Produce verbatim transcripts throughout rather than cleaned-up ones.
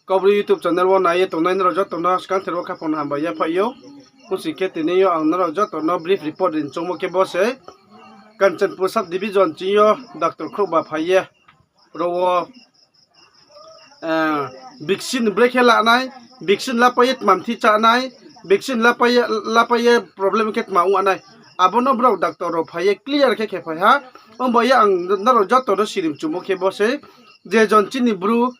Kaubru YouTube channel wo nai ye tongnai nrao joto no skangther wo khaphang no hambai yaphaih ou. Ongsi khe tini yo ang nrao joto no brief report ri choungmo khe bo se, Kanchanpur sub division ching yo doctor khrouhba phai ye, ro wo vaccine brekhe la nai, vaccine lapai ye tma mthi chá nai, vaccine lapai ye problem khe tma ong nai, abo no brao doctor rao phai ye clear khe khe phai ha. Ongba ye ang nrao joto no sirim chumo khe bo se, je jon chini bru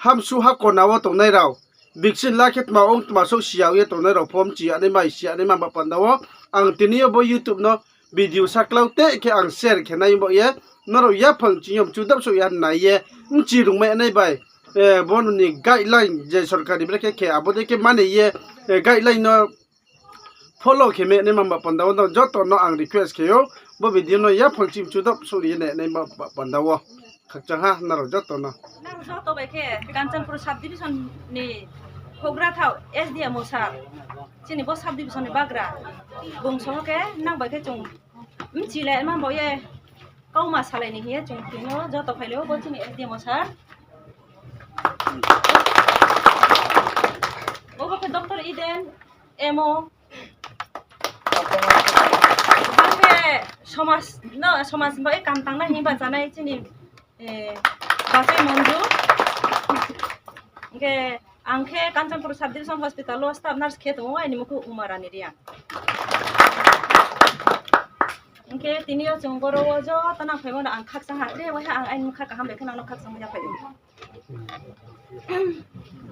hamsu ha kona wo tongnai rao, vaccine la khe tma ong tma souh si ya ye tongnai rao pho mchi ya naima, si ya naima ba panda wo ang tini yo bo YouTube no video saklau te khe ang share khe nai bo ye, nrao yaphang ching yo mchu dap souh ya nai ye, mchi rungmai nai bai, bo ni guideline je sorkar ni brekhe khe abo dei khe mani ye, guideline no follow khe mai naima ba panda wo joto no ang request khe ou, bo video no yaphang ching mchu dap souh ri ye nai naima ba panda wo khakchang ha nrao joto no. Nang joto bai khe Kanchanpur sub division ni houhgra thao S D M o sir, chini bo sub division ni bagra, bung soho khe nang bai khe chung mchi le ma bo ye kauma salai ni hing ye chung tini yo joto phai le ou, bo chini S D M o sir. Obo khe Doctor Eden, M O. Bang khe somaj no, somaj bai kam tangnai hing bachanai chini bachai Monju. Hing khe ang khe Kanchanpur Sub Division Hospital wo staff nurse khe tong ou, aini mkhu Uma Rani Reang. Hing khe tini yo chung boro wo joto nang phaimo no ang khakchang ha, tre waiha ang aini mkha kaham bai khe nang no khakchang ya phai ou.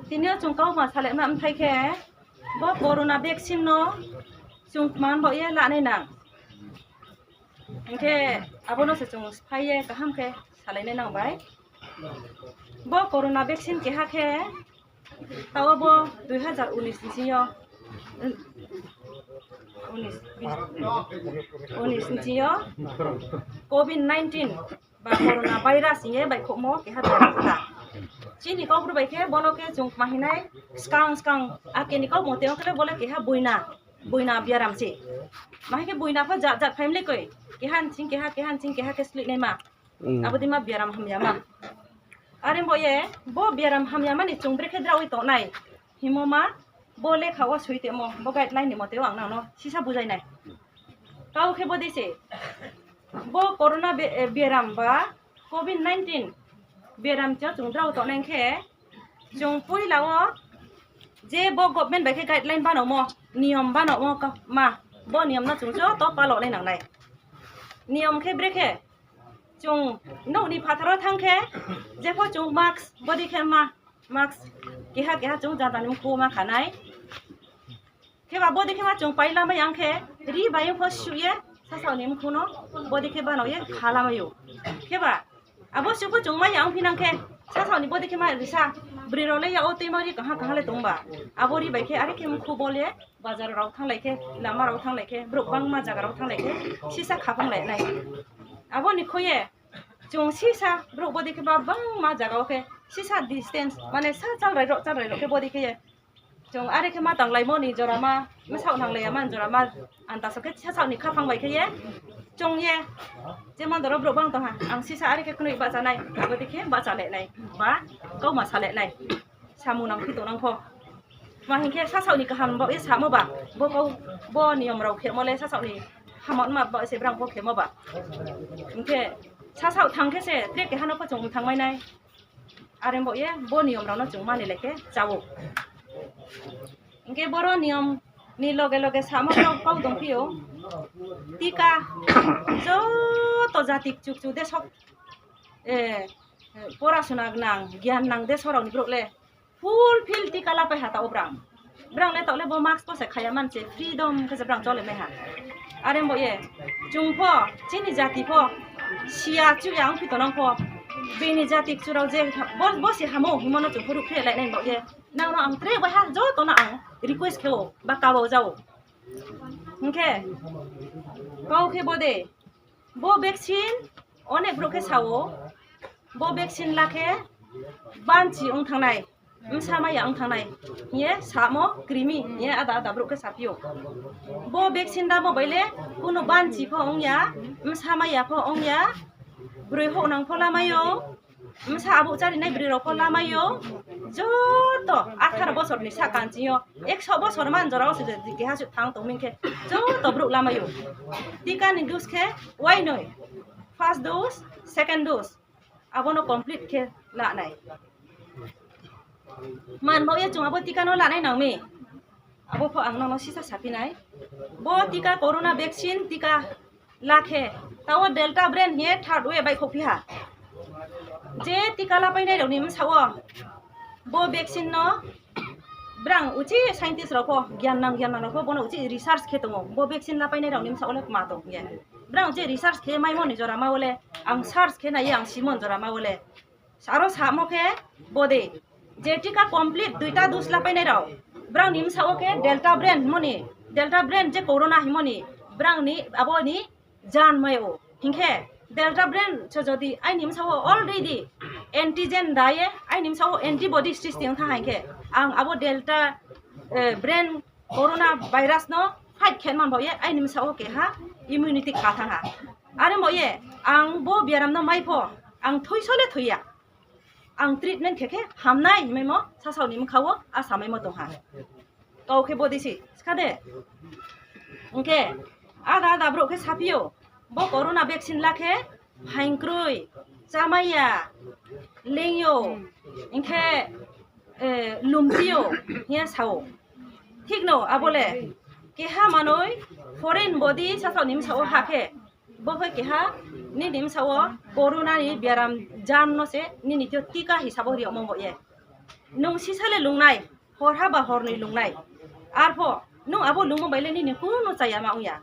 Tini yo chung kauma salai ma mthai khe, bo corona vaccine no chung tma bo ye lanai nang. Hing khe abo no se chung sphái ye kaham khe salai nai nang bai. Bo corona vaccine keha khe, taoh bo dui hazar unis ni sing yo, unis, unis ni sing yo covid nineteen ba corona virus hing ye baihkhouhmo keha bera kha. Chini Kaubru bai khe bo no khe chung tma hing nai, skang skang ake ni kau mote ong khe le bo le keha boina, boina biaram se. Ma hing khe boina pho jat jat phai mlei koi, keha ni sing keha, keha ni sing keha khe sleih naima. Abo dei ma biaram hamyama. Are bo ye, bo biaram hamyama ni chung brekhe drao ye tongnai hingmo ma, bo lekha wo soi tongmo, bo guideline ni mote wo ang nang no sisa bujai nai. Kau khe bo dei se, bo corona biaram ba covid nineteen biaram ching chung drao tongnai khe, chung poila wo je bo government bai khe guideline banaomo, niyom banaomo ma, bo niyom no chung joto palo nai nang nai. Niyom khe brekhe, chung nouh ni phathar wo thanng khe, jepho chung mask, bo dei khe ma, mask keha keha chung jata ni mkhu ma kha nai. Kheba bo dei khe ma chung pai lamai ya ong khe, ri bai ong pho suh ye, sasaoh ni mkhu no bo dei khe banao ye kha lamai ou. Kheba abo suh pho chung mai ya ongphi nang khe, sasaoh ni bo dei khe ma risa, broi rao le yak wo tuimo ri kaham kaham le tong ba. Abo ri bai khe are khe mkhu bol ye, bazar rao thannglai khe, lama rao thannglai khe, brouh bangma zaga rao thannglai khe, sisa khaphang lai nai. Abo ni khui ye, chung sisa brouh bo dei khe ba bangma zaga wo khe, sisa distance, mane sa chálrai rao, chálrai rao khe bo dei khe ye. Chung are khe ma tanglaimo ni jora ma, bsaoh nanglai ya ma ni jora ma, ang ta sa khe sasaoh ni khaphang bai khe ye, chung ye, je ma doro brouh bang tong ha, ang sisa are khe knoih bahcha nai, abo dei khe bahcha le nai, ba kauma sa le nai, samung nangphi tongnang pho. Ma hing khe sasaoh ni kaham baoh ye samo ba, bo kau, bo niyom rao khemo le sasaoh ni hamma baoh se brang pho khemo ba. Hing khe sasaoh thanng khe se tre keha no pho chung mthangmai nai. Are baoh ye bo niyom rao no chung mani lai khe chá ou. Hing khe boro niyom ni loge loge samo rao kau tongphi ou. Tika joto jati kchu kchu deso, porasona nang, gian nang deso rao ni brouh le full field tika lapai ha taoh wo brang. Brang le taoh le bo mask pho se khaya man se, freedom khe se brang chole mai ha. Are baoh ye, chung pho, chini jati pho, siya chuya ongphi tongnang pho, bini jati kchu rao je, bo se hamo hingmo no chung pho ruhphreh lai nai baoh ye. Nang no ang tre waiha joto no ang request khe ou, ba kabo ja ou. Hing khe, kau khe bo de, bo vaccine, onek brouh khe sa ou, bo vaccine la khe, banchi ong thanng nai, bsa mai ya ong thanng nai, hing ye samo krimi hing ye ada ada brouh khe saphi ou. Bo vaccine damo bai le, kuno banchi pho ong ya, bsa mai ya pho ong ya, broi houhnang pho lamai ou, Bsa abuh chári nai broi rao pho lamai ou. Joto atharo bosor ni sahka ni sing yo, ekso bosor man jora wo se jodi keha suh thanng tong mi khe, joto brouh lamai ou. Tika ni dose khe wainoi, first dose, second dose, abo no complete khe la nai. Man baoh ye chung abo tika no la nai nang mi. Abo pho ang nono sisa saphi nai. Bo tika, corona vaccine tika la khe, taoh wo Delta variant hing ye third wave baihkhouhphi ha. Je tika lapainai rao ni bsaoh wo bo vaccine no brang uchih scientist rao pho, gyan nang gyan nang rao pho bo no uchih research khe tong ou. Bo vaccine lapainai rao ni bsaoh wo le kma tong hing ye. Brang uchih research khe maimo ni jora ma wo le, ang search khe nai ye ang simo ni jora ma wo le. Aro samo khe bo dei, je tika complete duita dose lapainai rao, brang ni bsaoh wo khe Delta variant hingmo ni, Delta variant je corona hingmo ni, brang ni abo ni jan mai ou. Hing khe Delta variant se jodi aini bsaoh wo already antigen da ye aini bsaoh wo antibody sristi ong thanng ha hing khe, ang abo Delta variant, corona virus no fight khe man baoh ye aini bsaoh wo keha immunity kha thanng ha. Are baoh ye ang bo biaram no mai pho, ang thui so le thoi ya. Ang treatment khe khe hamnai hingmaimo sasaoh ni bkha wo asa maimo tong ha. Kau khe bo dei se skha de. Hing khe ada ada brouh khe saphi ou, bo corona vaccine la khe phaing kroi, chámai ya, leing yo, hing khe lumti yo hing ye sa ou. Thik no, abo le keha manoi foreign body sasaoh ni bsaoh wo ha khe, bo khe keha nini bsaoh wo corona ni biaram germ no se nini thing yo tika hisab wo ri yagmo baoh ye. Nung sisa le lung nai, horha ba hornoi lung nai. Arpho nung abo lungmo bai le nini kuno chaya ma ong ya.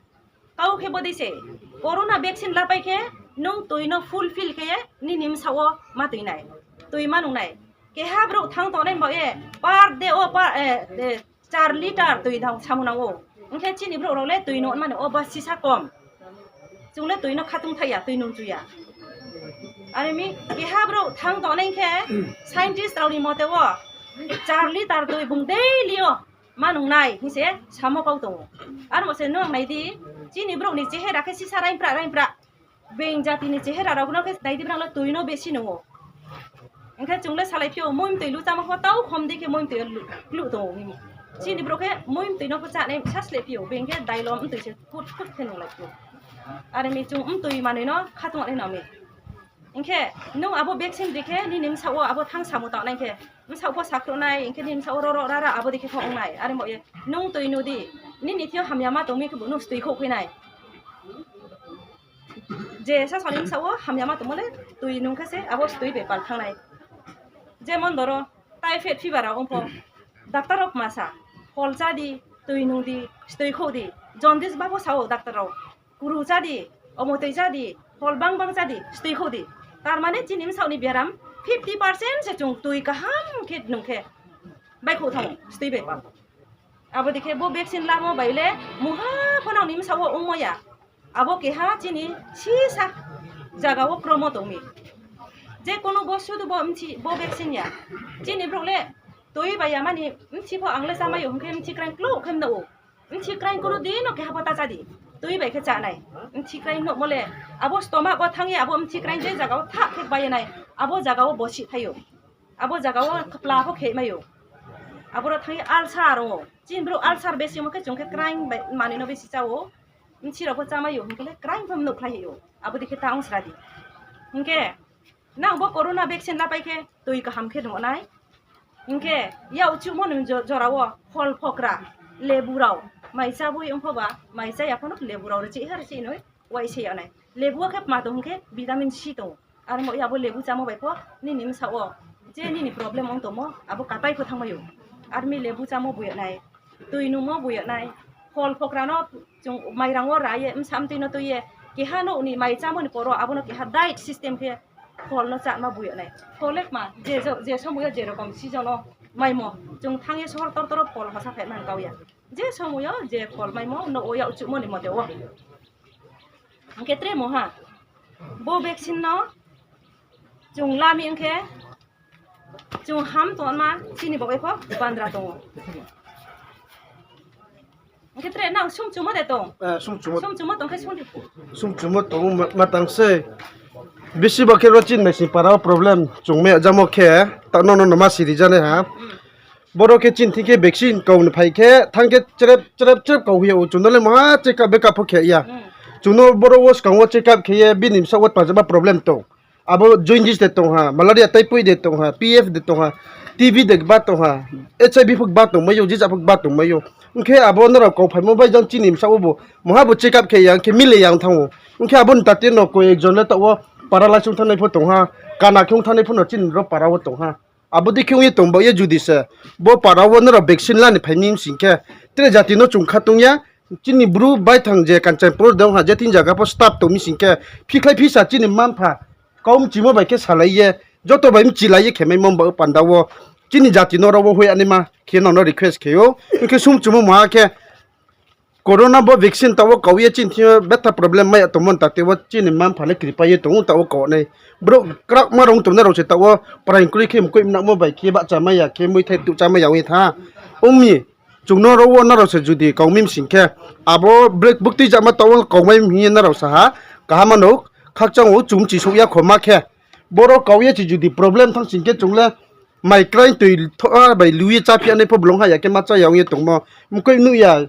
Kau khe bo dei se, corona vaccine lapai khe nung toi no fulfill khe ye nini bsaoh wo ma toi nai, toi ma nung nai. Keha brouh thanng tongnai baoh ye per day wo char litre toi samung nang ou. Hing khe chini brouh rao le toi nung mani o ba sisa kom. Chung le toi no khatung thai ya, toi nung chu ya. Are mi keha brouh thanng tongnai khe scientist rao ni mote wo char litre toi bung daily yo ma nung nai hing se samo kau tong ou. Armo se nung nai di, chini brouh ni chehera khe sisa raingpra raingpra. Being jati ni chehera rao no khe nai di, brang le toi no besi nung ou. Hing khe chung le salai phi ou, moimtoi lu chámo pho tau khom di khe moimtoi kluh tong ou. Chini brouh khe moimtoi no pho chánai sasleh phi ou, being khe dailom mtoi se kut kut khe nunglai phi ou. Are mi chung mtoi manoi no khatung nai nang mi. Hing khe nung abo vaccine ri khe nini bsaoh wo abo thanng samung tangnai khe, bsaoh pho sakhruh nai, hing khe nini bsaoh wo roro rara abo dei khe pho ong nai. Are baoh ye nung toi nu di, nini thing yo hamyama tong mi khebu nung stoi khouh khui nai. Je sasaoh ni bsaoh wo hamyama tongmo le toi nung khe se abo stoi bepar thanng nai. Jemon doro, typhoid fever rao ong pho, doctor rao kma sa, phol chá di, toi nung di, stoi khouh di, jaundice ba pho sa ou doctor rao, kru chá di, omotoi chá di, phol bang bang chá di, stoi khouh di. Tar mane chini bsaoh ni biaram fifty percent se chung toi kaham khe nung khe baihkhouh thanng ou, stoi bepar. Abo dei khe bo vaccine lamo bai le mungha pho nang ni bsaoh wo ongmo ya. Abo keha chini sisa zaga wo kromo tong mi. Je kono bo sudu bo vaccine ya. Chini brouh le toi bai ya mani bchi pho ang le chámai ou hing khe bchi kraing klouh khe mnuh ou. Bchi kraing kono di no keha pho ta chá di. Toi bai khe chá nai. Bchi kraing nuhmo le abo stomach wo thanng ye abo bchi kraing je zaga wo thah khe bai ye nai, abo zaga wo bosih thai ou. Abo zaga wo kpla pho khe mai ou. Aboro thanng ye ulcer ong ou. Chini brouh ulcer besi ongmo khe chung khe kraing bai manoi no besi chá ou. Bchi rao pho chámai ou hing khe le kraing pho mnuh khlai ou. Abo dei khe ta ong sra di. Hing khe nang bo corona vaccine lapai khe toi kaham khe nung nai. Hing khe yak chuhmo ni jora wo phol phokra, lebu rao, mai chá boi ong pho ba, mai chá ya pho no lebu rao rchih ha rchih noi, wai se yag nai. Lebu wo khe kma tong hing khe vitamin C tong ou. Are mo ya abo lebu chámo bai pho nini bsaoh wo je nini problem ong tongmo abo katai pho thanngmai ou. Are mi lebu chámo boi yag nai, toi nungmo boi yag nai, phol phokra no chung mairang wo ra ye bsa mtoi no tui ye keha nouh ni mai chámo ni poro abo no keha diet system khe phol no cháma boi yag nai. Phol le kma je, je somoi yo je rokom season wo maimo, chung thanng ye sohor tor tor wo phol hosa phai man kau ya. Je somoi yo je phol maimo nouh wo yak chuhmo ni mote wo. Hing khe tre mungha bo vaccine no chung la mi ong khe chung ham tongma chini baoh ye pho bandra tong ou. Hing khe tre nang sumchumo de tong? Sumchumo tong khe sung di. Sumchumo tong ma tang se. Bisi ba khe ro chini Naisingpara wo problem chung mai ya jamo khe, ta no no no ma siri ja nai ha. Boro khe chini thing khe vaccine kau ni phai khe, thanng khe chrep chrep chrep kau hoih ya ou, chung no le maha check up backup pho khe ya. Chung no boro wo skang wo check up khe ye, bini bsaoh wo tma jama problem tong. Abo jaundice de tong ha, malaria typhoid de tong ha, P F de tong ha, T B de gba tong ha, H I V pho gba tong mai ou, jija pho gba tong mai ou. Ong khe abo nrao kau phaimo bai jang chini bsaoh wo bo maha bo check up khe ya, ong khe mile ya ong thanng ou. Ong khe abo ni tate no koi ekjon le taoh wo paralyze ong thanngnai pho tong ha, kana khe ong thanngnai pho no chini ro para wo tong ha. Abo dei khe ong ye tong bao ye judi se bo para wo nrao vaccine la ni phai mi sing khe, tre jati no chung kha tong ya, chini Bru baithang je Kanchanpur de ong ha, je thing zaga pho staff tong mi sing khe, phikhlai phisa chini mma-mpha kau mchimo bai khe salai ye, joto bai mchilai ye khemaimo ba panda wo, chini jati no ro wo hoih ya naima khe nrao no request khe ou. Ong khe sumchumo maha khe, corona bo vaccine taoh wo kau ye chini thing yo betha problem mai ya tongmo ni tate wo chini mma-mpha le kripai ye tong ou, taoh wo kau nai. Brouh krakma rao ong tongnai rao se taoh wo praing kroi khe mkoih mnamo bai khe bahcha mai ya khe muithai tuh chá mai ya ong ye thanng. Ong mi, chung no ro wo nrao se judi kau mi sing khe, abo bre buktui jama taoh wo kau mai hing ye nrao sa ha, kaham no khakchang ou, chung mchisouh ya khoma khe. Boro kau ye chi judi problem thanng sing khe chung le mai krai toi thoha bai lu ye cháphi ya nai pho blong ha ya khe ma chá ya ong ye tongmo. Mkoih nuh ya,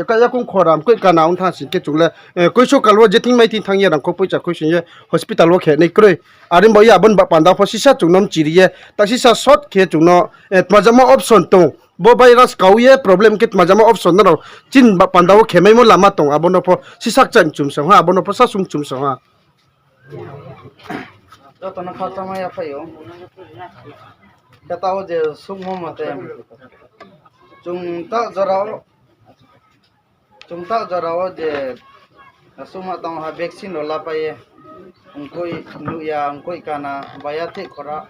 ka yakung khora, mkoih kana ong thanng sing khe chung le, koiso kal wo je thing mai thing thanng ye rangkho poicha khuisoing ye hospital wo khe nai kroi. Are bao ye abo ni ba panda pho sisa chung no mchiri ye, ta sisa short khe chung no, tma jama option tong. Bo virus kau ye problem khe tma jama option nrao chini ba panda wo khemaimo lama tong, abo no pho sisa kchai mchum song ha, abo no pho sasung mchum song ha. Joto no khakchangma yaphai ou. Khe taoh wo je sukmo mote, chung taoh jora wo, chung taoh jora wo je sukma tong ha vaccine rao lapai ye, mkoih nuh ya, mkoih kana, baya thih khora.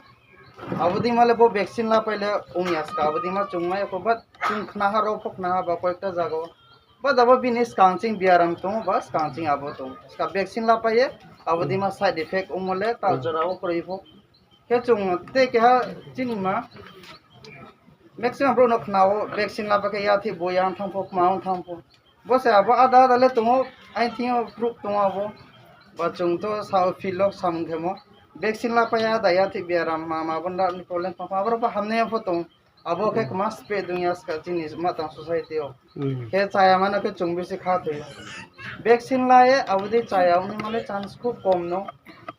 Abo deima le bo vaccine lapai le ong ya ska, abo deima chung mai ya kho, but chung khna ha, ro pho khna ha ba koyekta zaga wo. But abo bini skang ching biaram tong ou, ba skang ching abo tong ou. Ska vaccine lapai ye, abo deima side effect ongmo le taoh jora wo kroi pho. Khe chung tei keha chini ma, maximum brouh no khna wo vaccine lapai khe yathih bo ya ong thanng pho, kma ong thanng pho. Bo se abo ada ada le tong ou, aini thing yo proof tong ou abo. Ba chung to sa ou field wo samung khemo. Vaccine lapai ya da yathih biaram ma ma bo ni problem pha pha, abo rao pho hamnai ya pho tong. Abo khe kma spread ong ya ska chini ma tang society wo. Khe chaya mano khe chung bisi kha thoi ou. Vaccine la ye abo dei chaya ongnaima le chance khub kom no.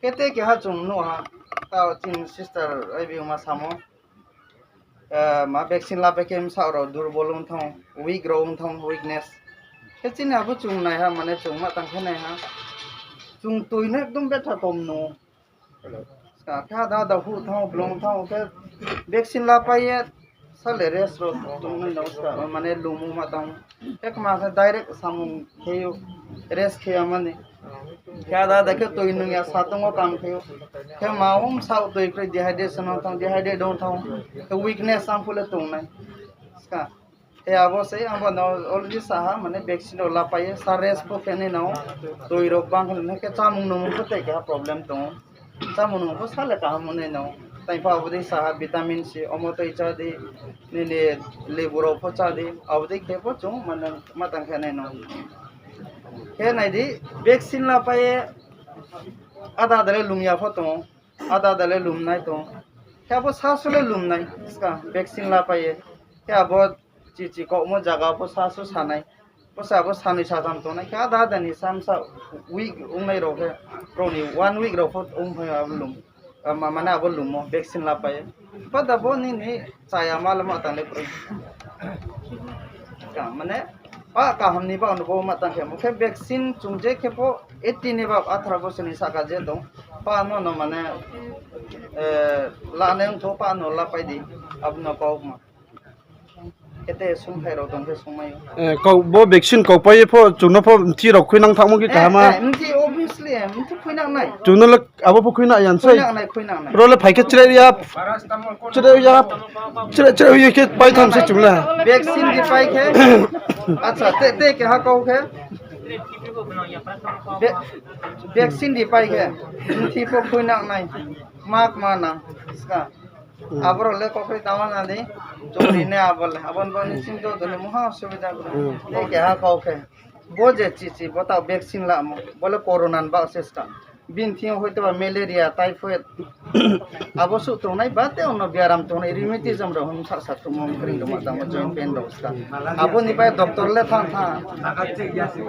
Khe tei keha chung nuh ha, taoh chini sister Raibima samo, ma vaccine lapai khe bsaoh rao durbol ong thanng, weak rao ong thanng, weakness. Khe chini abo chung nai ha, mane chung ma tang khe nai ha. Chung toi no ekdom betha kom no. Ska khe ada ada huh thanng, blong thanng khe vaccine lapai ye sale rest rao tongnai no ska, mane lum ou ma tang. Khe kma khe direct samung khe ou, rest khe ya mani. Khe ada ada khe toi nung ya sa tong wo kam khe ou. Khe ma ong bsaoh toi kroi dehydration ong thanng, dehydrate ong thanng. Khe weakness ang phuh le tongnai. Ska. Khe abo se ang bo no already sa ha, mane vaccine rao lapai ye, sa rest pho khe nai nang ou, toi rao bang khe nai khe chámung nungmung pho tei keha problem tong ou. Chámung nungmung pho sa le kaham ong nai nang ou. Tai pho abo dei sa ha vitamin C, omo toi chá di, nini lebu rao pho chá di, abo dei khe pho chung mane ma tang khe nai nang ou. Khe nai di, vaccine lapai ye, ada ada le lum ya pho tong ou. Ada ada le lumnai tong. Khe abo sasu le lumnai, ska vaccine lapai ye. Khe abo chichi kaohmo zaga pho sasu sanai. Bo se abo sanoi satham tongnai. Khe ada ada ni samsa weak ongnai rao khe, brao ni one week rao pho ongphai abo lum. Mane abo lummo vaccine lapai ye. But abo nini chaya ma le ma tang le kroi. Mane, pah kaham ni baoh no bo ma tang khe mo khe vaccine chung je khe pho eighteen ni baoh atharo bosor ni sahka je tong. Pah no no mane, lanai ong tho pah no lapai di. Abo no kau ma. Khe te sungphai rao tong khe sungmai ou. Bo vaccine kaupai ye pho chung no pho mthi rao khuinang thanngmo khe kaham a. Mthi obviously, mthi khuinang nai. Chung no le abo pho khuina ya sei. Ro le phai khe chre ya, chre ya, chre, chre ye khe pai tham se chung le. Vaccine di pai khe, acha, te, te keha kau khe. Vaccine di pai khe, mthi pho khuinang nai. Mak ma nang, ska. Abo rao le kokroi tama na di, chori nai abo le. Abo ni bo ni sing to ni mungha osubida kroi. Te keha kau khe. Bo je chichi, bo taoh vaccine lamo, bo le corona ni baoh se ska. Bini thing yo hoitoba malaria, typhoid, abo suh tongnai ba te ono biaram tongnai, rheumatism rao hwn sa sa tongmo kring rao ma tangmo joint pain rao ska. Abo ni pai doctor le thang tha.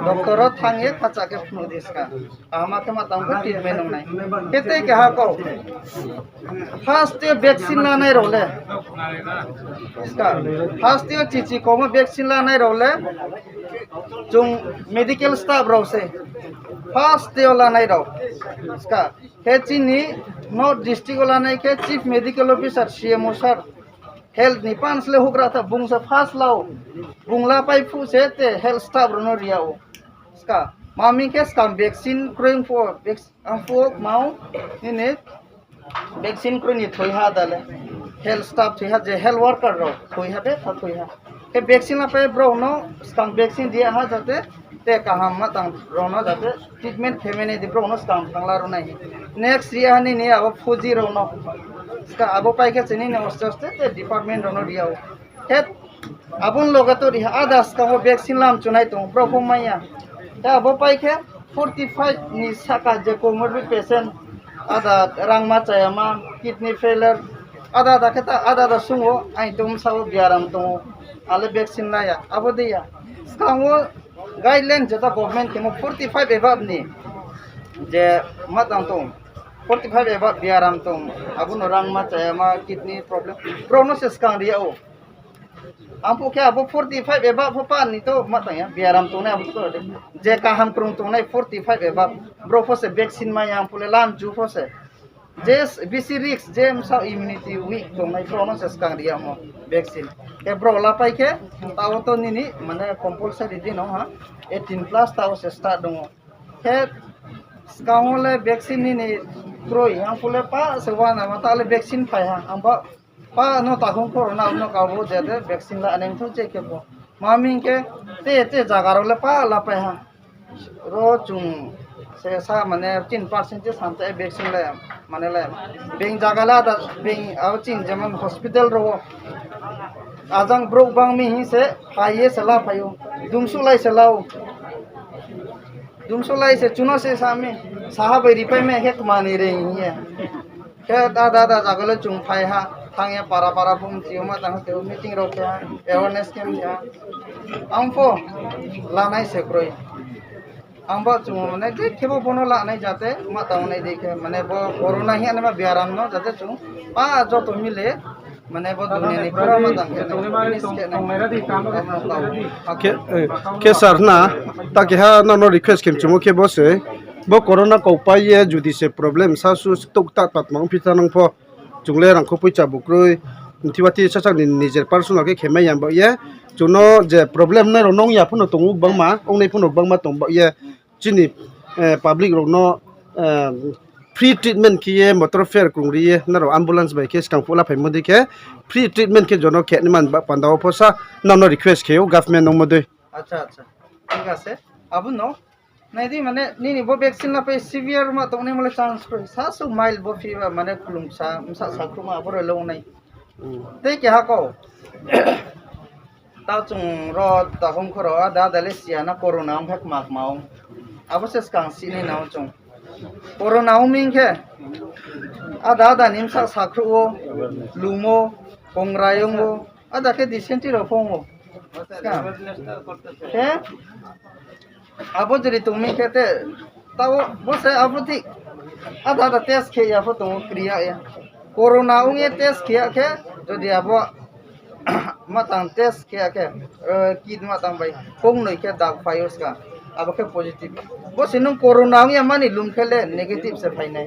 Doctor wo thang ye khacha khe phnuh di ska. Kaham khe ma tangmo treatment ong nai. Khe tei keha kau. First yo vaccine lanai rao le. Ska. First yo chichi komo vaccine lanai rao le. Chung medical staff rao se. First yo lanai rao. Ska. Khe chini North district wo lanai khe Chief Medical Officer, C M O sir, health ni pans le houhgra tha, bung se first lao. Bung la pai phuh se te health staff rao no ri yag ou. Ska, ma mi khe skang vaccine kroi phuh, ang phuh kma ou, nini vaccine kroi ni thoi ha da le. Health staff thoi ha, je health worker rao thoi ha, betha thoi ha. Khe vaccine la pai brao no skang vaccine ri yag ha jate, te kaham ma tang rao no jate treatment khe mai nai di brao no skang thangla rao nai. Next ri yag ha nini abo phuji rao no. Ska abo pai khe chini ni aste aste te department rao no ri yag ou. Khe abo ni loge to ri ha, ada skang wo vaccine lam chunai tong, brao pho mai ya. Khe abo pai khe forty five ni saka je comorbid patient, ada rangma chayama, kidney failure, ada ada khe ta ada ada sung ou, aini tong bsa wo biaram tong ou, ale vaccine la ya, abo dei ya. Skang wo guideline jeta government khemo forty five above ni, je ma tang tong, forty five above biaram tong, abo no rangma chayama, kidney problem, brao no se skang ri yag ou. Ang phuh khe abo forty five above pho pa ni to ma tang ya, biaram tongnai abo to de. Je kaham krung tongnai forty five above, brao pho se vaccine mai ya, ang phuh le lam chu pho se. Je bisi risk, je bsa immunity weak tongnai, brao no se skang ri yagmo vaccine. Khe brao la pai khe, tao to nini, mane compulsory di no ha, eighteen plus tao se start dong ou. Khe skang wo le vaccine nini kroi, ang phuh le pa se uana ma ta le vaccine phai ha, ang ba pa no takhum khoro na no kabo je de vaccine la nai thu je khe bo. Ma mi khe te te zaga rao le pa la pai ha. Ro chung se sa mane tin percent je sam te vaccine le mane le. Being zaga la da being abo chini jemon hospital rao wo. Ajang brouh bang mi hing se phai ye se la phai ou. Dumsuhlai se la ou. Dumsuhlai se chuno se sa mi. Saha bai ripai mai khe kma ni reing hing ye. Khe da da da zaga le chung phai ha, thanng ye para para bung chi yo ma tang ha, meeting rao khe ha, awareness camp khe ha. Ang pho lanai se kroi. Ang ba chung mane je khebo bono lanai jate ma tang nai dei khe, mane bo corona hing ye naima biaram no jate chung pa joto mile, mane bo dunia ni pura ma tang khe nai, finish khe nai. Khe, eh, khe sir na, ta keha nrao no request khe mchumo khe bo se, bo corona kaupai ye judi se problem sa su touh ta patma ongphi thanng nang pho, chung le rangkho poicha bu kroi, mthi ba thi sasang ni nijer personal khe khe mai ya bao ye, chung no je problem nai rao nung ya pho no tong ou gbangma, ongnai pho no gbangma tong bao ye, chini, eh, public rao no, eh, free treatment khe ye motor fare krung ri ye, nrao ambulance bai khe skang phuh la phaimo dei khe, free treatment khe jono khe nai man ba panda wo pho sa, nrao no request khe ou government nungmo dei. Acha, acha. Thik ase. Abo no nai di mane nini bo vaccine la pai severe ma tongnaimo le chance kroi. Sa su mild bo phi ba mane khulumsa, bsa sakhruhma abo rao le ong nai. Tei keha kau. Tao chung ro takhum khoro ada ada le si ya na corona ong khe kma kma ong. Abo se skang si nai nang ou chung. Corona ong mi khe ada ada ni bsa sakhruh ou, lum ou, kongrai ong ou, ada khe dysentery rao pho ong ou. Khe abo jodi tong mi khe te, tao bo se abo thik ada ada test khe ya pho tong ou, kri ya ya. Corona ong ye test khe ya khe, jodi abo ma tang test khe ya khe, eh, kit ma tang bai kongnoi khe dak phai ou ska, abo khe positive. Bo se nung corona ong ya mani lum khe le negative se phai nai.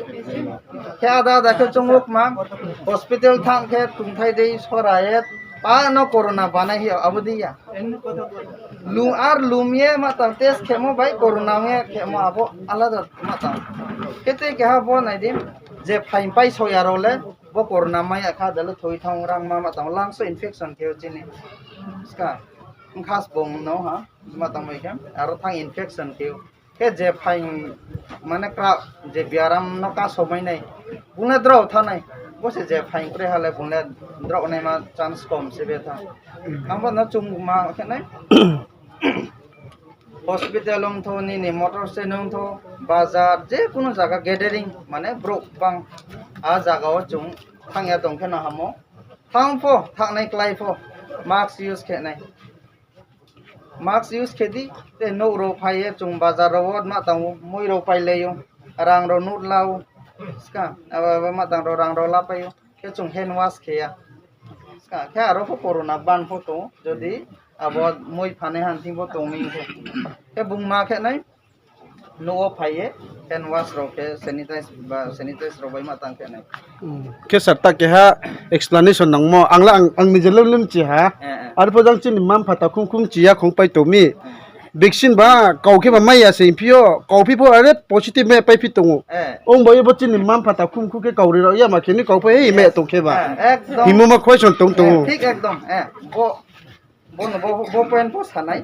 Khe ada ada khe chung ou kma, hospital thanng khe tongthai dei sora ye, pa no corona banai hi abo dei ya. Lum ar lum ye ma tang test khemo bai corona ong ye khemo abo alada ma tang. Khe tei keha bo nai di, je phaing pai so ya rao le, bo corona mai ya kha, da le thoi thanng rangma ma tang, lungs wo infection khe ou chini. Ska, bkha sbong no ha, ma tang bai khe, aro thanng infection khe ou. Khe je phaing, mane kra, je biaram no kaso mai nai, bung le drao thanng nai, bo se je phaing kroi ha le bung le drao naima chance kom se betha. Ang bo no chung ma khe nai. Hospital ongthou, nini motor stand ongthou, bazar, je kuno zaga gathering, mane brouh bang, a zaga wo chung thanng ya tong khe no hamo. Thanng pho, thanngnai klái pho, mask use khe nai. Mask use khe di, tei nouh rao phai ye chung bazar rao wo ma tang ou, mui rao pailai ou, rang rao note la ou, ska, abo, abo ma tang rao rang rao lapai ou, khe chung hand wash khe ya. Ska, khe aro pho corona ban pho tong ou, jodi abo mui phanai han thing pho tong mi khe. Khe bung ma khe nai, nouh wo phai ye hand wash rao khe sanitize ba sanitize rao bai ma tang khe nai. Khe sir, ta keha explanation nangmo, ang la ang, ang nije lem lem chi ha. Eh, eh. Arpho jang chini mma-mpha takhum khum chi ya khong pai tong mi. Eh. Vaccine ba kau khe ba mai ya se phi yo, kau phi pho are positive mai pai phi tong ou. Eh. Ong ba ye bo chini mma-mpha takhum khum khe kau ri rao ya ma khe ni kau pho hei mai tong khe ba. Eh, ekdom. Hingmo ma question tong tong ou. Eh, thik ekdom. Eh, bo Bo no bo, bo point pho sanai.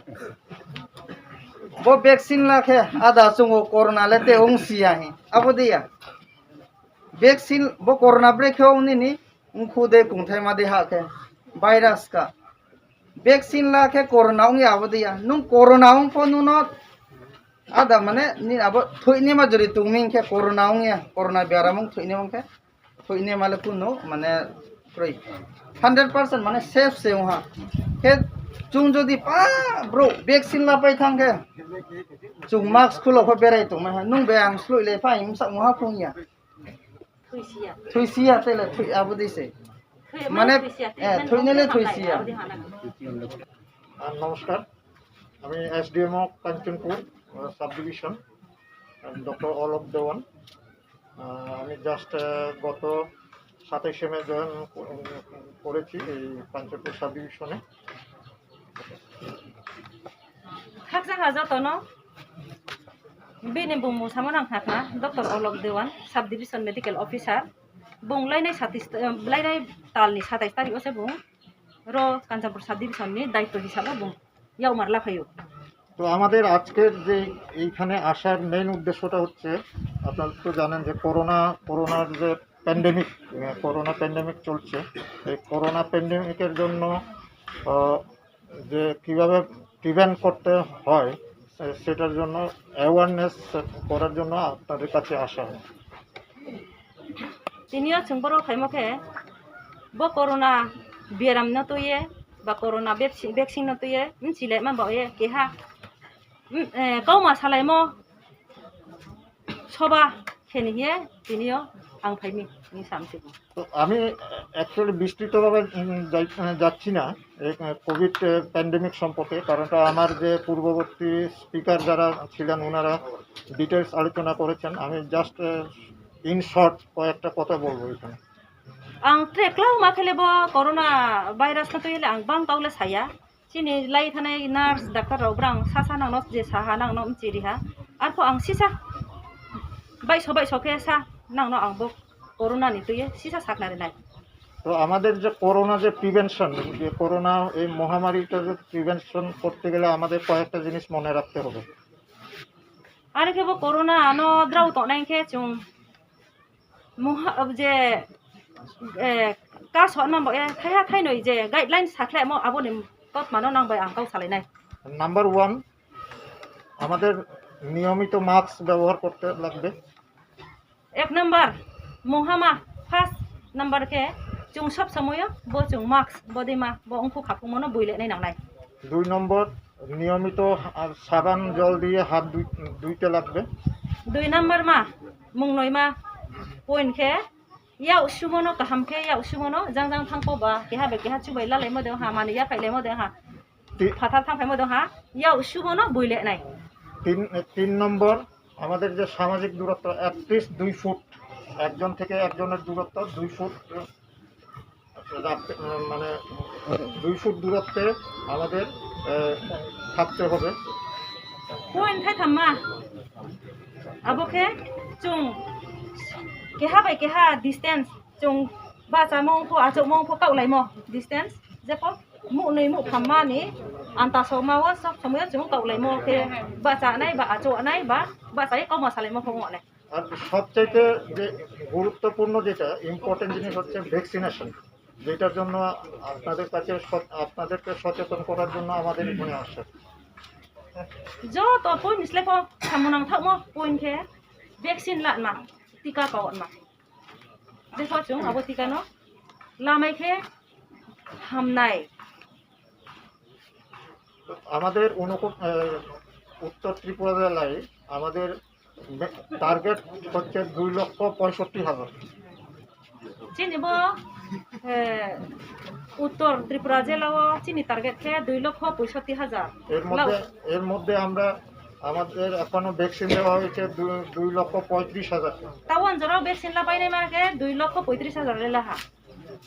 Bo vaccine la khe, ada chung o corona le te ong si ya hi. Abo de ya. Vaccine, bo corona bre khe ong nini, ongkhu de kongthaima de ha khe. Virus ka. Vaccine la khe corona ong ya abo de ya. Nung corona ong pho nung no, ada mane, ni abo thoinaima jori tong mi khe corona ong ya, corona biaram ong thoinaima ong khe. Thoinaima le kuno, mane, kroi. Hundred percent mane safe se ong ha. Khe chung jodi pa brouh vaccine la pai thanng khe, chung mask khulo pho berai tongmai ha. Nung bai ang sloih le pha, bsa ong ha phrung ya. Thoisi ya, tei le thoi abo dei se. Mane, thoinai le thoisi ya. আহ, নমস্কার, আমি এসডিএমও কাঞ্চনপুর, আহ, sub division, আহ, ডক্টর অলক দেওয়ান। আহ, আমি জাস্ট, আহ, গত সাতাইশে মে জয়েন ক-, করেছি এই কাঞ্চনপুর সাব ডিভিশনে। Khakchang ha joto no, bini bung mung samo nang khna khna, Doctor Olok Dewan, Sub Division Medical Officer. Bung lainai satais, eh, lainai tal ni satais tarik wo se bung ro Kanchanpur Sub Division ni daityo hisab wo bung yakmar laphai ou. তো আমাদের আজকের যে এইখানে আসার মেইন উদ্দেশ্যটা হচ্ছে, আপনারা তো জানেন যে করোনা, করোনার যে প্যান্ডেমিক, আহ, করোনা প্যান্ডেমিক চলছে, এই করোনা প্যান্ডেমিকের জন্য, আহ, যে কিভাবে প্রিভেন্ট করতে হয়, আহ, সেটার জন্য অ্যাওয়ারনেস করার জন্য আপনাদের কাছে আসা হয়। Tini yo chung boro phaimo khe, bo corona biaram no tui ye, ba corona vaccine, vaccine no tui ye, bchi le ma bao ye, keha, mm, eh, kauma salaimo soba khe ni hing ye, tini yo ang phai mi, hing sam se bo. তো আমি, আহ, অ্যাকচুয়ালি বিস্তৃতভাবে, উম, যাই-, আহ, যাচ্ছি না এই, আহ, কোভিড, আহ, প্যান্ডেমিক সম্পর্কে, কারণ তা আমার যে পূর্ববর্তী স্পিকার যারা ছিলেন, ওনারা ডিটেইলস আলোচনা করেছেন। আমি জাস্ট, আহ, ইন শর্ট কয়েকটা কথা বলবো এখানে। Ang tre klauma khe le bo corona virus no tui ye le ang bang kau le sa ya. Chini lai thanai nurse, doctor rao brang sasa nang no je sa ha, nang no mchi ri ha. Arphuh ang sisa baihso baihso khe sa, nang no ang bo corona ni tui ye sisa sakhnari nai. তো আমাদের যে করোনা যে প্রিভেনশন, যে করোনা এই মহামারীটা যে প্রিভেনশন করতে গেলে আমাদের কয়েকটা জিনিস মনে রাখতে হবে। Are khe bo corona no drao tongnai khe chung mungha, je, eh, kaso nang bo, eh, thaiha thainoi je guideline sakhlaimo abo ni kautma no nang bai ang kau salai nai. Number one, আমাদের নিয়মিত মাস্ক ব্যবহার করতে লাগবে। Ek number, mungha ma, first number khe, chung sob somoi yo bo chung mask, bo dei ma, bo ongkhu khaphungmo no boi le nai nang nai. দুই নম্বর, নিয়মিত হা-, সাবান জল দিয়ে হাত ধুই-, ধুইতে লাগবে। Dui number ma, mungnoima point khe, yak sumo no kaham khe, yak sumo no jang jang thanng pho ba, keha bai keha chubai lalaimo de ha, mani yaphaihlaimo de ha. Phathar thanngphaimo de ha, yak sumo no boi le nai. তিন, তিন নম্বর, আমাদের যে সামাজিক দূরত্ব, অ্যাটলিস্ট দুই ফুট, একজন থেকে একজনের দূরত্ব দুই ফুট রাখতে, মানে, দুই ফুট দূরত্বে আমাদের, আহ, থাকতে হবে। Point thaithamma, abo khe chung keha bai keha distance, chung bahchamo ong pho, achouhmo ong pho, kaohlaimo distance, jepho muhnoi muhthamma ni anta soma wo sob somoi yo chung kaohlaimo khe, bahchanai ba achouhnai ba bahcha ye kauma salaimo pho ong nai. আর সবচাইতে যে গুরুত্বপূর্ণ, যেটা ইম্পর্টেন্ট জিনিস হচ্ছে ভ্যাকসিনেশন, যেটার জন্য আপনাদের কাছে সচ-, আপনাদেরকে সচেতন করার জন্য আমাদের এখানে আসা। Joto point ni slái pho samung nangthaohmo point khe vaccine lama, tika kauma. Jepho chung abo tika no lamai khe hamnai. আমাদের উনকো-, এ, উত্তর ত্রিপুরা জেলায় আমাদের বে-, টার্গেট হচ্ছে দুই লক্ষ পঁয়ষট্টি হাজার। Chini bo, e, Uttor Tripura jela wo chini target khe dui lokho poisotti hajar. এর মধ্যে, এর মধ্যে আমরা, আমাদের এখনো ভ্যাকসিন দেওয়া হয়েছে দুই, দুই লক্ষ পঁয়ত্রিশ হাজার। Tao jora vaccine lapainai ma khe dui lokho poitris hajar le laha.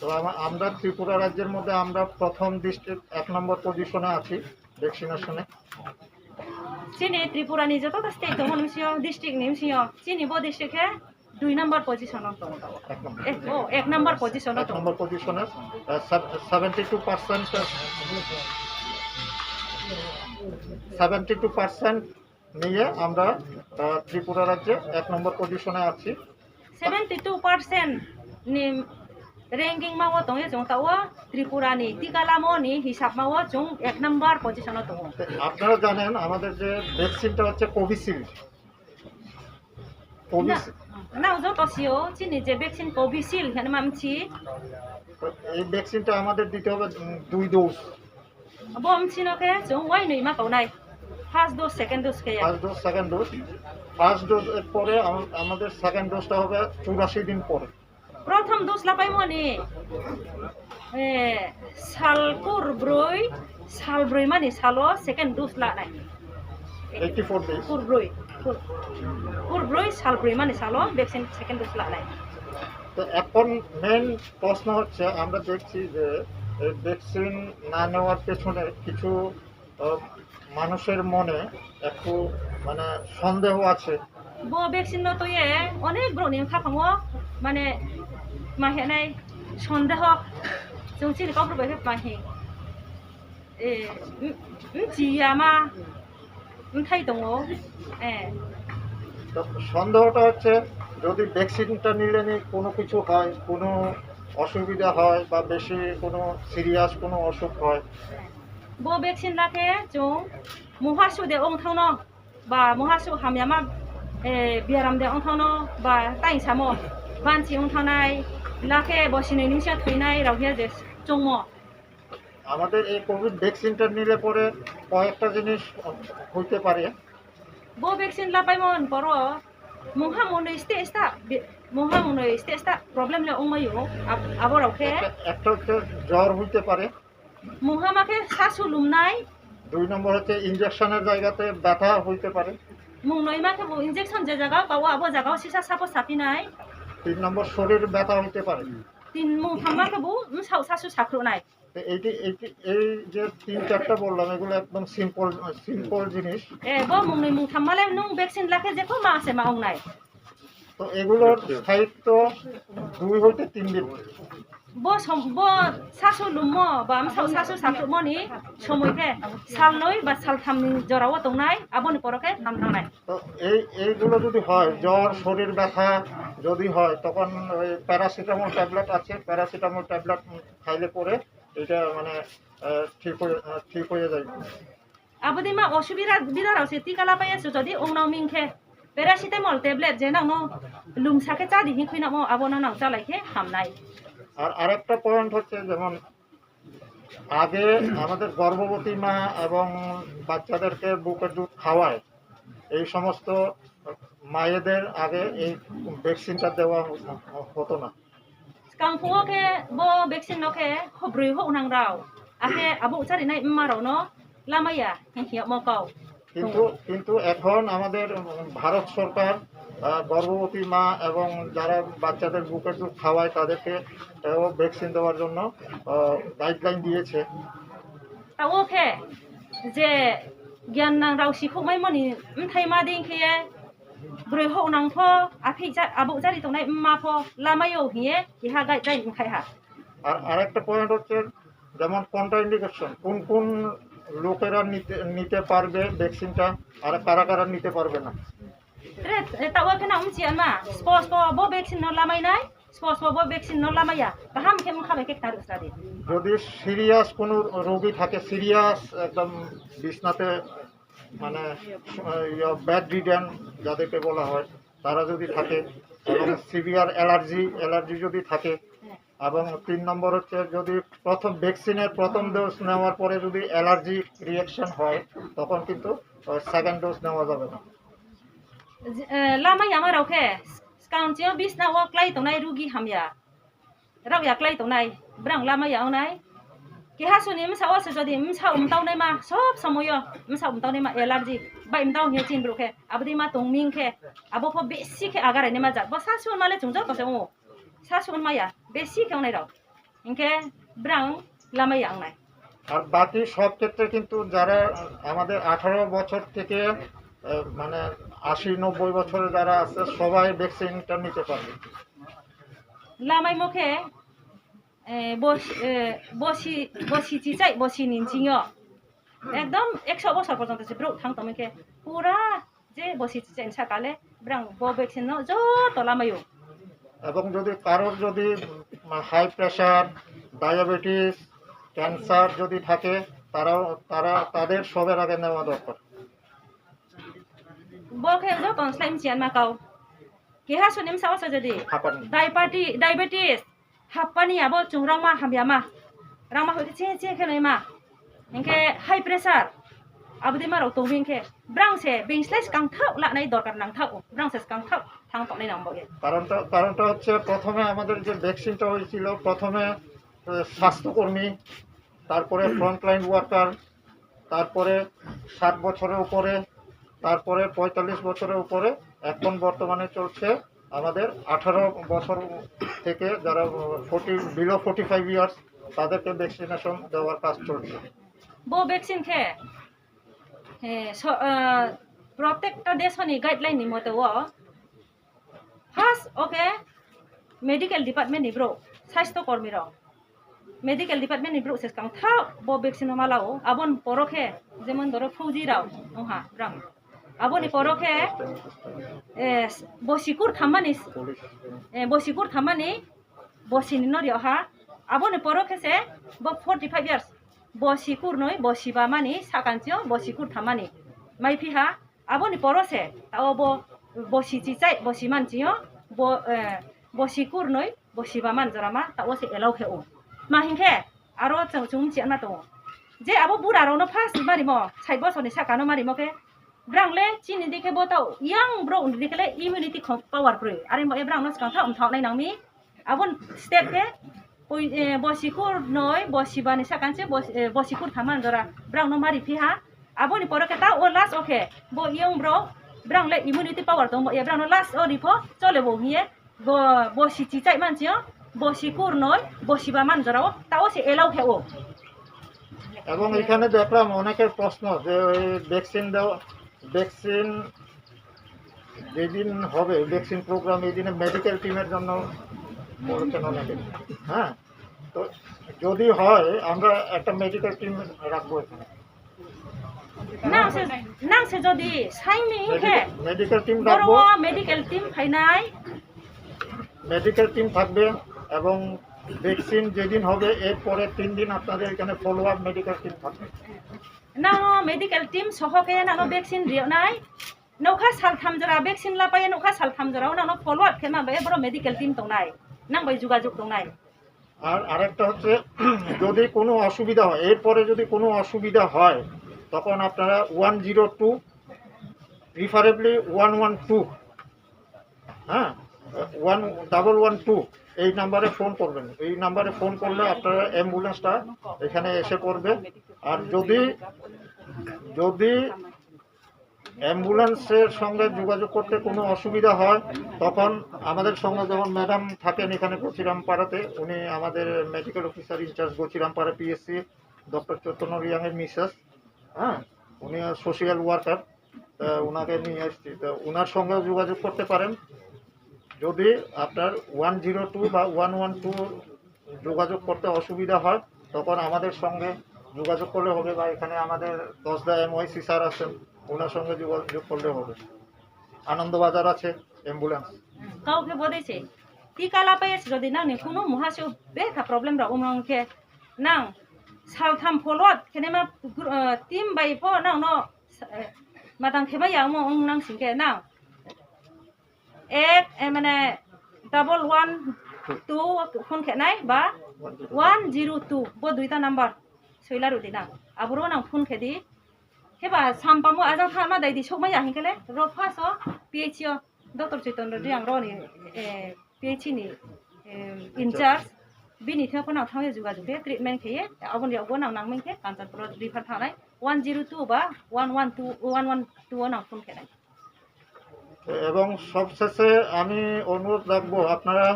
তো আমা-, আমরা ত্রিপুরা রাজ্যের মধ্যে আমরা প্রথম ডিস্ট্রিক্ট, এক নম্বর পজিশনে আছি ভ্যাকসিনেশনে। Chini Tripura ni joto ta state tongmo ni bsing yo, district ni bsing yo, chini bo district khe dui number position o tongo tao. এক নম্বর। Eh, o, এক নম্বর position o এক tongo. নম্বর পজিশনে, আহ, সেভ-, seventy two percent, seventy two percent নিয়ে আমরা, আহ, ত্রিপুরা রাজ্যে এক নম্বর পজিশনে আছি। Seventy two percent ni ranking ma wo tong ye chung tao Tripura ni tika lamo ni hisab ma wo chung এক নম্বর position o tongo. আপনারা জানেন আমাদের যে ভ্যাকসিনটা হচ্ছে Covishield. Covishield. Nrao joto si ou, chini je vaccine Covishield hingma mchi. এই ভ্যাকসিনটা আমাদের দিতে হবে, উম, দুই dose. Bo mchi no khe chung uainoi ma kaunai. First dose, second dose khe ya. First dose, second dose. First dose এর পরে আম-, আমাদের সেকেন্ড ডোজটা হবে চুরাশি দিন পরে। Prothom dose lapaimo ni, eh, sal kurbroi, sal broi mani salo second dose lanai. Eighty four days. Kurbroi, kur-, kurbroi sal broi mani salo vaccine second dose lanai. তো এখন মেইন প্রশ্ন হচ্ছে, আমরা দেখছি যে এই ভ্যাকসিন না নেওয়ার পেছনে কিছু, আহ, মানুষের মনে একটু, মানে, সন্দেহ আছে। Bo vaccine no tui ye onek brouh ni khaphang wo, mane, ma hinai সন্দেহ. Chung chini Kaubru bai khe ma hing, eh, m-, mchi ya ma, mthai tong ou. Eh. তো সন্দেহটা হচ্ছে, যদি ভ্যাকসিনটা নিলে নি কোনো কিছু হয়, কোনো অসুবিধা হয় বা বেশি কোনো সিরিয়াস কোনো অসুখ হয়, Bo vaccine la khe chung mungha suh de ong thanng no, ba mungha suh hamyama, eh, biaram de ong thanng no, ba taing samo, banchi ong thanng nai, la khe bo sinoi nimsa thoinai rao hing ye je choungmo. আমাদের এই কোভিড ভ্যাকসিনটা নিলে পরে কয়েকটা জিনিস হইতে পারে। Bo vaccine lapaimo ni poro mungha mungnoi steh stah, bi-, mungha mungnoi steh stah problem le ongmai ou, ab-, abo rao khe. একটা, একটা হচ্ছে জ্বর হইতে পারে। Mungha ma khe sasu lumnai. দুই নম্বর হচ্ছে ইনজেকশনের জায়গাতে ব্যথা হইতে পারে। Mungnoi ma khe bo injection je jaga kau abo jaga wo sisa sapo saphi nai. তিন নম্বর শরীর ব্যথা হইতে পারে। Tin mungtham ma khe bo bsaoh sasu sakhruh nai. তো এই যে, এই যে, এই যে তিন চারটা বললাম, এগুলো একদম সিম্পল, সিম্পল জিনিস। Eh, bo mungnoi mungtham ma le nung vaccine la khe jepho ma se ma ong nai. তো এগুলোর স্থায়িত্ব দুই হইতে তিন দিন। Bo som-, bo sasu lummo ba bsaoh sasu sakhruhmo ni somoi khe salnoi ba saltham ni jora wo tongnai, abo ni poro khe ham thanng nai. তো এই, এইগুলো যদি হয়, জ্বর, শরীর ব্যথা যদি হয়, তখন ওই প্যারাসিটামল ট্যাবলেট আছে, প্যারাসিটামল ট্যাবলেট খাইলে পরে এটা মানে, আহ, ঠিক হয়ে, আহ, ঠিক হয়ে যায়। Abo dei ma osubida, bida rao se tika lapai ye se jodi ong nang ming khe, paracetamol tablet je nang no lumsa khe chá di hing khui nangmo, abo no nang chálai khe ham nai. আর আরেকটা পয়েন্ট হচ্ছে, যেমন আগে আমাদের গর্ভবতী মা এবং বাচ্চাদেরকে বুকের দুধ খাওয়ায়, এই সমস্ত মায়েদের আগে এই ভ্যাকসিনটা দেওয়া হ-, হতো না। Skang phuh wo khe bo vaccine no khe hobroi houhnang rao, akhe abo chárinai mma rao no lamai ya hing hing yagmo kau. কিন্তু, কিন্তু এখন আমাদের ভারত সরকার, আহ, গর্ভবতী মা এবং যারা বাচ্চাদের বুকের দুধ খাওয়ায় তাদেরকে, আহ, ভ্যাকসিন দেওয়ার জন্য, আহ, গাইডলাইন দিয়েছে। Tao wo khe je gyan nang rao sikhouhmaimo ni bthai ma dei khe ye, broi houhnang pho, aphi ja-, abo chári tongnai mma pho lamai ou hing ye keha guideline mkhai ha. আর আরেকটা পয়েন্ট হচ্ছে, যেমন কন্ট্রাইন্ডিকেশন, কোন কোন লোকেরা নিতে, নিতে পারবে ভ্যাকসিনটা, আর কারা কারা নিতে পারবে না। Tre, eh, tao wo khe nang mchi ya ma, spo spo bo vaccine no lamai nai, spo spo bo vaccine no lamai ya, kaham khe mkha bai khe kta ruh sra di. যদি সিরিয়াস কোনো রোগী থাকে, সিরিয়াস একদম বিছনাতে মানে, আহ, ইয়ে, বেডরিডেন যাদেরকে বলা হয়, তারা যদি থাকে, এবং সিভিয়ার অ্যালার্জি, অ্যালার্জি যদি থাকে, এবং তিন নম্বর হচ্ছে যদি প্রথম ভ্যাকসিনের প্রথম ডোজ নেওয়ার পরে যদি অ্যালার্জি রিয়াকশন হয়, তখন কিন্তু সেকেন্ড ডোজ নেওয়া যাবে না। Lamai yama rao khe, skang chini yo bisna wo klái tongnai rugi hamya, rao ya klái tongnai, brang lamai ya ong nai. Keha suni bsa wo se jodi bsa mtau naima, sob somoi yo bsa mtau naima, allergy bai mtau hing ye chini brouh khe, abo dei ma tong ming khe, abo pho besi khe agarai naima jat. Bo sasuh ma le chung joto se ong ou. Sasuh ma ya, besi khe ong nai rao. Hing khe brang lamai ya ong nai. আর বাকি সব ক্ষেত্রে কিন্তু যারা আমাদের আঠারো বছর থেকে, আহ, মানে আশি নব্বই বছরে যারা আছে, সবাই ভ্যাকসিনটা নিতে পারবে। Lamaimo khe, eh, bosi, eh, bosi, bosi chichai, bosi ni bsing yo একদম একশো বছর পর্যন্ত se brouh thanng tongmai khe, pura je bosi chichai ni sahka le brang bo vaccine no joto lamai ou. এবং যদি কারোর যদি high pressure, diabetes, cancer যদি থাকে, তারাও, তারা, তাদের সবার আগে নেওয়া দরকার। Bo khe joto ni slái mchianma kau. Keha suni bsa wo se jodi হাঁপানি। Diabetes, diabetes, হাঁপানি abo chung rangma hamyama, rangma hoih khe ching ching khe naima, hing khe high pressure, abo dei ma rao tong hing khe, brang se being slái skangthaoh lanai দরকার nangthaoh, brang se skangthaoh thanng tongnai nang bo ye. কারণটা, কারণটা হচ্ছে প্রথমে আমাদের যে ভ্যাকসিনটা হয়েছিল, প্রথমে, আহ, স্বাস্থ্যকর্মী, তারপরে ফ্রন্টলাইন ওয়ার্কার, তারপরে ষাট বছরের উপরে, তারপরে পঁয়তাল্লিশ বছরের উপরে, এখন বর্তমানে চলছে আমাদের আঠারো বছর থেকে যারা forty, below forty five years, তাদেরকে ভ্যাকসিনেশন দেওয়ার কাজ চলছে। Bo vaccine khe, eh, so, eh, প্রত্যেকটা দেশ ni গাইডলাইন ni মতে wo, first wo khe medical department ni brouh, স্বাস্থ্যকর্মী rao, medical department ni brouh se skangthaoh bo vaccine no ma la ou. Abo ni পর wo khe, যেমন ধরো ফৌজি rao ong ha brang, abo ni পর wo khe, eh, bosi kurthamma ni, eh, bosi kurthamma ni, bosi ni no ri ha. Abo ni পর wo khe se bo forty five years, bosi kurnoi, bosi bama ni sahka chini yo bosi kurthamma ni maiphi ha. Abo ni পর wo se, taoh wo bo, bosi chichai, bosi man chini yo, bo, eh, bosi kurnoi, bosi bama ni jora ma, taoh wo se allow khe ou. Tma hing khe, aro chung, chung mchianma tong ou. Je abo bura rao no first ma rimo, ষাট বছর ni sahka no ma rimo khe, brang le chini dei khe bo taoh young brouh ni dei khe le immunity power kroi. Are bo ye brang no skangthaoh mthaoh nai nang mi. Abo ni step khe, bosi kurnoi, bosi ba ni sahka se, bosi, eh, bosi kurthamma ni jora brang no ma riphi ha. Abo ni পর wo khe taoh wo last wo khe, bo young brouh, brang le immunity power tong bo ye brang no last wo ri pho, চলে bo hing ye, bo, bosi chichai man chini yo, bosi kurnoi, bosi bama ni jora wo, taoh wo se allow khe ou. এবং এখানে দেখলাম অনেকের প্রশ্ন যে ওই ভ্যাকসিন দেওয়া, ভ্যাকসিন যেদিন হবে, ভ্যাকসিন প্রোগ্রাম, এই দিনে মেডিকেল টিমের জন্য বলেছেন অনেকে। হ্যাঁ, তো যদি হয়, আমরা একটা মেডিকেল টিম রাখবো এখানে। Nang se, nang se jodi saing mi hing khe, medical team রাখবো। Boro wo medical team phai nai. Medical team থাকবে এবং ভ্যাকসিন যেদিন হবে, এর পরে তিন দিন আপনাদের এখানে ফলো আপ মেডিকেল টিম থাকবে। Nang no medical team soho khe nang no vaccine ri yag nai. Nougkha saltham jora vaccine lapai ye, nougkha saltham jora wo nang no follow up khe ma bai ye boro medical team tong nai, nang bai যোগাযোগ tong nai. আর আরেকটা হচ্ছে, যদি কোনো অসুবিধা হয়, এরপরে যদি কোনো অসুবিধা হয়, তখন আপনারা one zero two, preferably one one two, হ্যাঁ, ওয়ান ডাবল ওয়ান টু, এই নাম্বারে ফোন করবেন। এই নাম্বারে ফোন করলে আপনারা অ্যাম্বুলেন্সটা এখানে এসে পড়বে। আর যদি, যদি অ্যাম্বুলেন্সের সঙ্গে যোগাযোগ করতে কোনো অসুবিধা হয়, তখন আমাদের সঙ্গে যেমন ম্যাডাম থাকেন এখানে গছিরামপাড়াতে, উনি আমাদের মেডিকেল অফিসার ইনচার্জ গছিরামপাড়া পিএসসি, ডক্টর চৈতন্য রিয়াংয়ের মিসেস, হ্যাঁ, উনি সোশ্যাল ওয়ার্কার, তা ওনাকে নিয়ে এসছি, তা ওনার সঙ্গে যোগাযোগ করতে পারেন। যদি আপনার ওয়ান জিরো টু বা ওয়ান ওয়ান টু যোগাযোগ করতে অসুবিধা হয়, তখন আমাদের সঙ্গে যোগাযোগ করলে হবে, বা এখানে আমাদের দশদা এমওয়াইসি স্যার আছেন, ওনার সঙ্গে যোগাযোগ করলে হবে। আনন্দবাজার আছে ambulance. Kau khe bo dei se. Tika lapai ye se jodi nang ni kunu muha se betha problem rao ong khe, nang saltham follow up khe naima, eh, team bai pho nang no Eh, matang khe mai ya ongmo ong nang sing khe nang. Ek, eh, mane, double one two phone khe nai ba one zero two, bo duita number soila ru di nang. Aboro nang phone khe di. Khe ba sampamo ajang tha ma dai di, souhmai ya hing khe le, ro first o P H C o Doctor Chaitanya Reang ro ni, eh, P H C ni, eh, in charge. Bini thing pho nang thanng ye jogajog khe treatment khe ye, abo ni yag wo nang nangmai khe Kanchanpur o refer thanng nai, one zero two ba one one two, one one two o nang phone khe nai. এবং সবশেষে আমি অনুরোধ রাখবো, আপনারা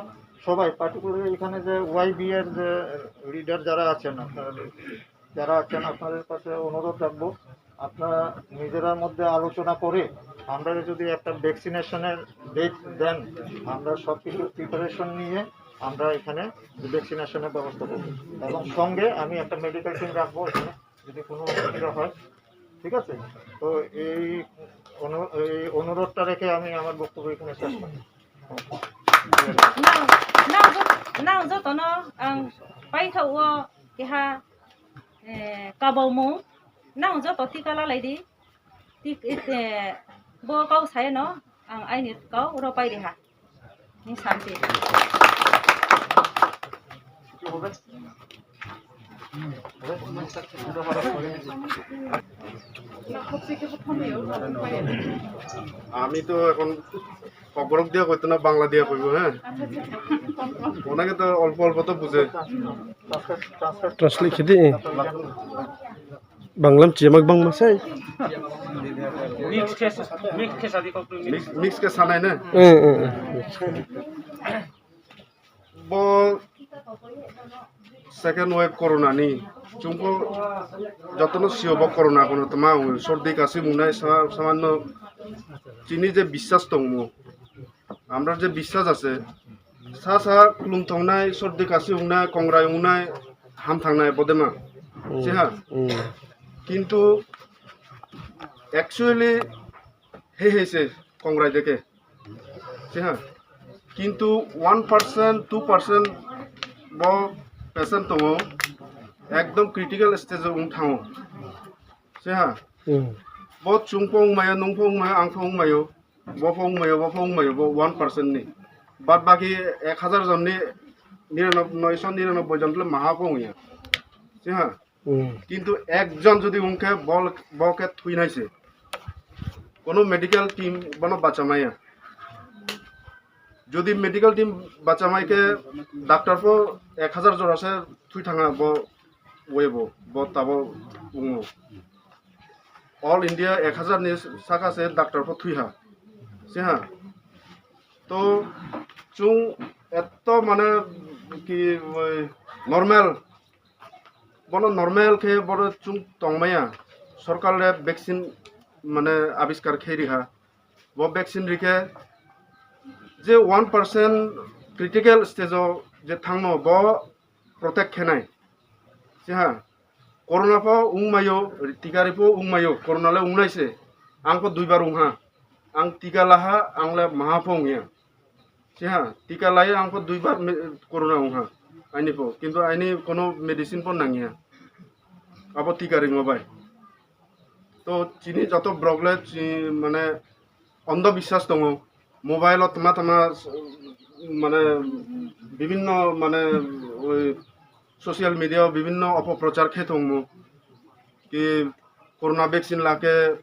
সবাই, পার্টিকুলারলি এখানে যে ওয়াইবি এর যে লিডার যারা আছেন, আপনারা যারা আছেন, আপনাদের কাছে অনুরোধ রাখবো, আপনারা নিজেরার মধ্যে আলোচনা করে আমরা যদি একটা ভ্যাকসিনেশনের ডেট দেন, আমরা সব কিছু প্রিপারেশন নিয়ে আমরা এখানে ভ্যাকসিনেশনের ব্যবস্থা করব। এবং সঙ্গে আমি একটা মেডিকেল টিম রাখবো এখানে, যদি কোনো অসুবিধা হয়, ঠিক আছে? তো এই অনু-, এই অনুরোধটা রেখে আমি আমার বক্তব্য এখানে শেষ করছি। Nang, nang jo-, nang joto no ang paithaoh wo keha, eh, kabaumung, nang joto tika lalai di. Tik, eh, bo kau sa ye no ang aini kau ro pai ri ha. Ni santi. আমি তো এখন ককবরক দিয়া কইতো না, বাংলা দিয়া কইবো, হ্যাঁ? ওনাকে তো অল্প অল্প তো বুঝে। Translate khe di. Bangla mchi ya ma bangma sei. Mix khe sa, mix khe sa di kok mix. Mix, mix khe sanai na? Eh, eh, eh. Bo second wave corona ni chung pho joto no sio bo corona kono tma ong, sordi kasi mungnai sa-, samanno chini je biswas tongmo, amrar je biswas ase, sa sa klum tongnai, sordi kasi ungnai, kongrai ungnai, ham thangnai bodema. Hmm. Siha. Hmm. Kintu actually he he se kongrai deke. Siha. Kintu one percent, two percent bo patient tongo, ekdom critical stage o ong thango. Siha. Hmm. Bo chung pho ongmaio, nung pho ongmaio, ang pho ongmaio, bo pho ongmaio, bo pho ongmaio, bo one percent ni. Bad baki ek hazar jon ni niranob-, noisho niranobboi jon le maha pho ongya. Siha. Hmm. Kintu ekjon jodi ongkhe bol-, bo khe thui nai se. Kono medical team bono bachamai ya. Jodi medical team bachamai khe doctor pho ek hazar jora se thui thangha bo wave o, bo tabo ongo. All India ek hazar ni saka se doctor pho thui ha. Siha. To chung eto mane ki, oi, normal Bono normal khe bono chung tongmaya. Sorkar le vaccine mane abiskar khe ri ha. Bo vaccine ri khe je one percent critical stage o je thangmo bo protect khe nai. Siha, corona pho ongmaio, tika ri pho ongmaio, corona le ongnai se. Ang pho duibar ong ha. Ang tika la ha, ang le maha pho ong ya. Siha, tika lai ang pho duibar me-, corona ong ha. Aini pho. Kintu aini kono medicine pho nang ya. Abo tika ringmo bai. To chini joto brok le chi-, mane, ondho biswas tongo. Mobile o tma tma, mane, bibhinno, mane, oi, social media o bibhinno opoprochar khe tongmo. Ki corona vaccine la khe